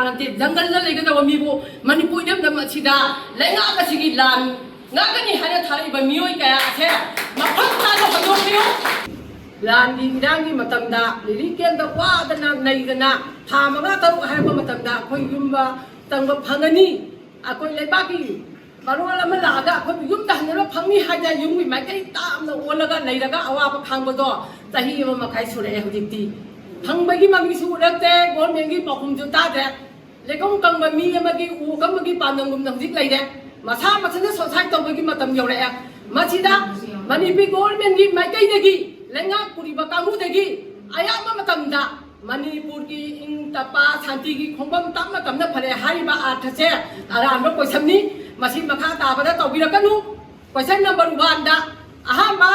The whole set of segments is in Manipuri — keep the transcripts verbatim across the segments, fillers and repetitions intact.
ꯅꯠꯇꯦ, ꯖꯪꯒꯜꯗ ꯂꯩꯒꯗꯕ ꯃꯤꯕꯨ ꯃꯅꯤꯄꯨꯔ ꯏꯔꯝꯗꯝ ꯑꯁꯤꯗ ꯂꯩꯉꯥꯛ ꯑꯁꯤꯒꯤ ꯂꯥꯟ ꯉꯥꯛꯀꯅꯤ ꯍꯥꯏꯅ ꯊꯥꯔꯛꯏꯕ ꯃꯤꯑꯣꯏ ꯀꯌꯥ ꯑꯁꯦ ꯃꯐꯝ ꯆꯥꯅ ꯍꯟꯗꯣꯛꯄꯤꯌꯨ꯫ ꯂꯥꯟꯒꯤ ꯏꯔꯥꯡꯒꯤ ꯃꯇꯝꯗ ꯔꯤꯂꯤꯐ ꯀꯦꯝꯞꯇ ꯋꯥꯗꯅ ꯅꯩꯗꯅ ꯊꯥ ꯃꯉꯥ ꯇꯔꯨꯛ ꯍꯥꯏꯔꯛꯄ ꯃꯇꯝꯗ ꯑꯩꯈꯣꯏ ꯌꯨꯝꯕ ꯆꯪꯕ ꯐꯪꯒꯅꯤ꯫ ꯑꯩꯈꯣꯏ ꯂꯩꯕꯥꯛꯀꯤ ꯃꯔꯣꯜ ꯑꯃ ꯂꯥꯛꯑꯒ ꯑꯩꯈꯣꯏꯕꯨ ꯌꯨꯝꯗ ꯍꯟꯅꯕ ꯐꯪꯅꯤ ꯍꯥꯏꯗꯅ ꯌꯨꯝꯒꯤ ꯃꯥꯏꯀꯩ ꯇꯥꯝꯅ ꯑꯣꯜꯂꯒ ꯂꯩꯔꯒ ꯑꯋꯥꯕ ꯈꯥꯡꯕꯗꯣ ꯆꯍꯤ ꯑꯃ ꯃꯈꯥꯏ ꯁꯨꯔꯛꯑꯦ꯫ ꯍꯧꯖꯤꯛꯇꯤ ꯐꯪꯕꯒꯤ ꯃꯃꯤꯁꯨ ꯎꯔꯛꯇꯦ, ꯒꯣꯔꯃꯦꯟꯒꯤ ꯄꯥꯎꯈꯨꯝꯁꯨ ꯇꯥꯗ꯭ꯔꯦ꯫ ꯂꯩꯈꯣꯝ ꯀꯪꯕ ꯃꯤ ꯑꯃꯒꯤ ꯎ ꯀꯪꯕꯒꯤ ꯄꯥꯟꯗꯝꯒꯨꯝꯅ ꯍꯧꯖꯤꯛ ꯂꯩꯔꯦ꯫ ꯃꯁꯥ ꯃꯊꯟꯇ ꯁꯣꯁꯥꯏꯠ ꯇꯧꯕꯒꯤ ꯃꯇꯝ ꯌꯧꯔꯛꯑꯦ꯫ ꯃꯁꯤꯗ ꯃꯅꯤꯄꯨꯔ ꯒꯣꯔꯃꯦꯟꯒꯤ ꯃꯥꯏꯀꯩꯗꯒꯤ ꯂꯩꯉꯥꯛ ꯄꯨꯔꯤꯕ ꯀꯥꯡꯕꯨꯗꯒꯤ ꯑꯌꯥꯝꯕ ꯃꯇꯝꯗ ꯃꯅꯤꯄꯨꯔꯒꯤ ꯏꯪ ꯇꯞꯄ ꯁꯥꯟꯇꯤꯒꯤ ꯈꯣꯡꯐꯝ ꯇꯞꯅ ꯇꯞꯅ ꯐꯔꯦ ꯍꯥꯏꯔꯤꯕ ꯑꯥꯔꯊꯁꯦ ꯑꯔꯥꯟꯕ ꯀꯣꯏꯁꯟꯅꯤ꯫ ꯃꯁꯤ ꯃꯈꯥ ꯇꯥꯕꯗ ꯇꯧꯕꯤꯔꯛꯀꯅꯨ꯫ ꯀꯣꯏꯁꯟ ꯅꯝꯕꯔ ꯋꯥꯟꯗ ꯑꯍꯥꯟꯕ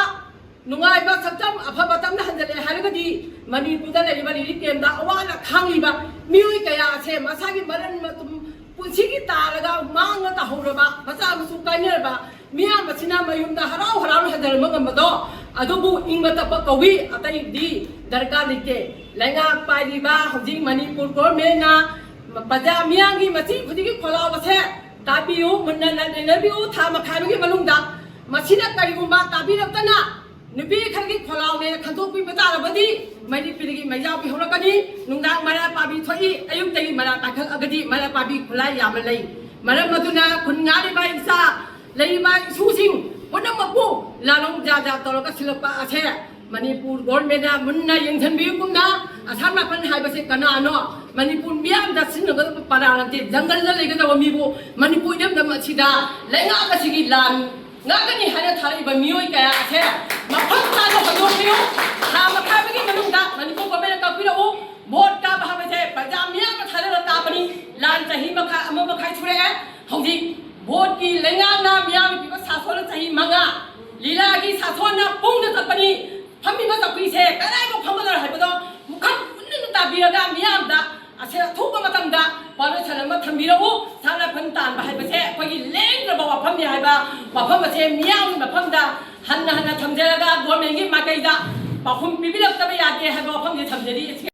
ꯅꯨꯡꯉꯥꯏꯕ ꯁꯛꯇꯝ ꯑꯐꯕ ꯇꯝꯅ ꯍꯟꯖꯤꯜꯂꯦ ꯍꯥꯏꯔꯒꯗꯤ ꯃꯅꯤꯄꯨꯔꯗ ꯂꯩꯔꯤꯕ ꯔꯤꯂꯤꯐ ꯀꯦꯝꯞꯇ ꯑꯋꯥꯅ ꯈꯥꯡꯂꯤꯕ ꯃꯤꯑꯣꯏ ꯀꯌꯥ ꯑꯁꯦ ꯃꯁꯥꯒꯤ ꯃꯔꯟ ꯃꯇꯨꯝ ꯄꯨꯟꯁꯤꯒꯤ ꯇꯥꯔꯒ ꯃꯥꯡꯅ ꯇꯥꯍꯧꯔꯕ ꯃꯆꯥ ꯃꯁꯨ ꯀꯥꯏꯅꯔꯕ ꯃꯤꯌꯥꯝ ꯑꯁꯤꯅ ꯃꯌꯨꯝꯗ ꯍꯔꯥꯎ ꯍꯔꯥꯎꯅ ꯍꯟꯖꯤꯜꯂꯝꯕ ꯉꯝꯕꯗꯣ ꯑꯗꯨꯕꯨ ꯏꯪꯕ ꯇꯞꯄ ꯀꯧꯏ, ꯑꯇꯩꯗꯤ ꯗꯔꯀꯥꯔ ꯂꯩꯇꯦ꯫ ꯂꯩꯉꯥꯛ ꯄꯥꯏꯔꯤꯕ ꯍꯧꯖꯤꯛ ꯃꯅꯤꯄꯨꯔ ꯒꯣꯔꯃꯦꯟꯅ ꯄ꯭ꯔꯖꯥ ꯃꯤꯌꯥꯝꯒꯤ ꯃꯆꯤ ꯈꯨꯗꯤꯡꯒꯤ ꯈꯣꯜꯂꯥꯎ ꯑꯁꯦ ꯇꯥꯕꯤꯌꯨ, ꯃꯨꯟꯅ ꯅꯩꯅꯕꯤꯌꯨ, ꯊꯥ ꯃꯈꯥꯏ ꯑꯃꯒꯤ ꯃꯅꯨꯡꯗ꯫ ꯃꯁꯤꯅ ꯀꯔꯤꯒꯨꯝꯕ ꯇꯥꯕꯤꯔꯛꯇꯅ ꯅꯨꯄꯤ ꯈꯔꯒꯤ ꯈꯣꯜꯂꯥꯎꯅꯦꯅ ꯈꯟꯗꯣꯛꯄꯤꯕ ꯇꯥꯔꯕꯗꯤ ꯃꯩꯔꯤ ꯄꯤꯔꯤꯒꯤ ꯃꯩꯖꯥꯎ ꯄꯤꯍꯧꯔꯛꯀꯅꯤ꯫ ꯅꯨꯡꯗꯥꯡ ꯃꯔꯥ ꯄꯥꯕꯤ ꯊꯣꯛꯏ, ꯑꯌꯨꯛꯇꯒꯤ ꯃꯔꯥ ꯄꯥꯏꯈꯠꯂꯛꯑꯒꯗꯤ ꯃꯔꯥ ꯄꯥꯕꯤ ꯈꯨꯠꯂꯥꯏ ꯌꯥꯝꯅ ꯂꯩ꯫ ꯃꯔꯝ ꯑꯗꯨꯅ ꯈꯨꯟ ꯉꯥꯛꯂꯤꯕ ꯏꯆꯥ ꯂꯩꯔꯤꯕ ꯏꯁꯨꯁꯤꯡ ꯄꯨꯝꯅꯃꯛꯄꯨ ꯂꯥꯂꯣꯡ ꯖꯥ ꯖꯥ ꯇꯧꯔꯒ ꯁꯤꯜꯂꯛꯄ ꯑꯁꯦ ꯃꯅꯤꯄꯨꯔ ꯒꯣꯔꯃꯦꯟꯅ ꯃꯨꯟꯅ ꯌꯦꯡꯁꯤꯟꯕꯤꯌꯨ꯫ ꯀꯨꯝꯅ ꯑꯁꯥꯝ ꯔꯥꯏꯐꯜ ꯍꯥꯏꯕꯁꯦ ꯀꯅꯥꯅꯣ? ꯃꯅꯤꯄꯨꯔ ꯃꯤꯌꯥꯝꯗ ꯁꯤꯖꯤꯟꯅꯒꯗꯕ ꯄꯔꯥ ꯅꯠꯇꯦ꯫ ꯖꯪꯒꯜꯗ ꯂꯩꯒꯗꯕ ꯃꯤꯕꯨ ꯃꯅꯤꯄꯨꯔ ꯏꯔꯝꯗꯝ ꯑꯁꯤꯗ ꯂꯩꯉꯥꯛ ꯑꯁꯤꯒꯤ ꯂꯥꯟ ꯉꯥꯛꯀꯅꯤ ꯍꯥꯏꯅ ꯊꯥꯔꯛꯏꯕ ꯃꯤꯑꯣꯏ ꯀꯌꯥ ꯑꯁꯦ ꯃꯐꯝ ꯆꯥꯅ ꯍꯟꯗꯣꯛꯄꯤꯌꯨ꯫ ꯊꯥ ꯃꯈꯥꯏ ꯑꯃꯒꯤ ꯃꯅꯨꯡꯗ ꯃꯅꯤꯄꯨꯔ ꯒꯣꯔꯃꯦꯟꯅ ꯀꯛꯄꯤꯔꯛꯎ꯫ ꯚꯣꯠ ꯀꯥꯕ ꯍꯥꯏꯕꯁꯦ ꯄ꯭ꯔꯖꯥ ꯃꯤꯌꯥꯝꯅ ꯊꯥꯗꯔ ꯀꯥꯕꯅꯤ꯫ ꯂꯥꯟ ꯆꯍꯤ ꯃꯈꯥꯏ, ꯑꯃ ꯃꯈꯥꯏ ꯁꯨꯔꯛꯑꯦ꯫ ꯍꯧꯖꯤꯛ ꯚꯣꯠꯀꯤ ꯂꯩꯉꯥꯛꯅ ꯃꯤꯌꯥꯝꯅ ꯄꯤꯕ ꯁꯥꯁꯣꯟꯅ ꯆꯍꯤ ꯃꯉꯥ, ꯂꯤꯂꯥꯒꯤ ꯁꯥꯁꯣꯟꯅ ꯄꯨꯡꯗ ꯆꯠꯄꯅꯤ꯫ ꯐꯝꯃꯤꯕ ꯆꯧꯀ꯭ꯔꯤꯁꯦ ꯀꯗꯥꯏꯐꯥꯎ ꯐꯝꯒꯗꯧꯔꯣ ꯍꯥꯏꯕꯗꯣ ꯃꯨꯈꯝ ꯃꯨꯟꯅ ꯇꯥꯕꯤꯔꯒ ꯃꯤꯌꯥꯝꯗ ꯑꯁꯦ ꯑꯊꯨꯕ ꯃꯇꯝꯗ ꯄꯥꯎꯂꯣꯏꯁꯟ ꯑꯃ ꯊꯝꯕꯤꯔꯛꯎ꯫ ꯁꯥ ꯂꯥꯟꯐꯝ ꯇꯥꯟꯕ ꯍꯥꯏꯕꯁꯦ ꯑꯩꯈꯣꯏꯒꯤ ꯂꯦꯡꯗ꯭ꯔꯕ ꯋꯥꯐꯝꯅꯤ ꯍꯥꯏꯕ ꯋꯥꯐꯝ ꯑꯁꯦ ꯃꯤꯌꯥꯝꯒꯤ ꯃꯐꯝꯗ ꯍꯟꯅ ꯍꯟꯅ ꯊꯝꯖꯔꯒ ꯒꯣꯔꯃꯦꯟꯒꯤ ꯃꯥꯏꯀꯩꯗ ꯄꯥꯎꯈꯨꯝ ꯄꯤꯕꯤꯔꯛꯇꯕ ꯌꯥꯗꯦ ꯍꯥꯏꯕ ꯋꯥꯐꯝꯁꯦ ꯊꯝꯖꯔꯤ꯫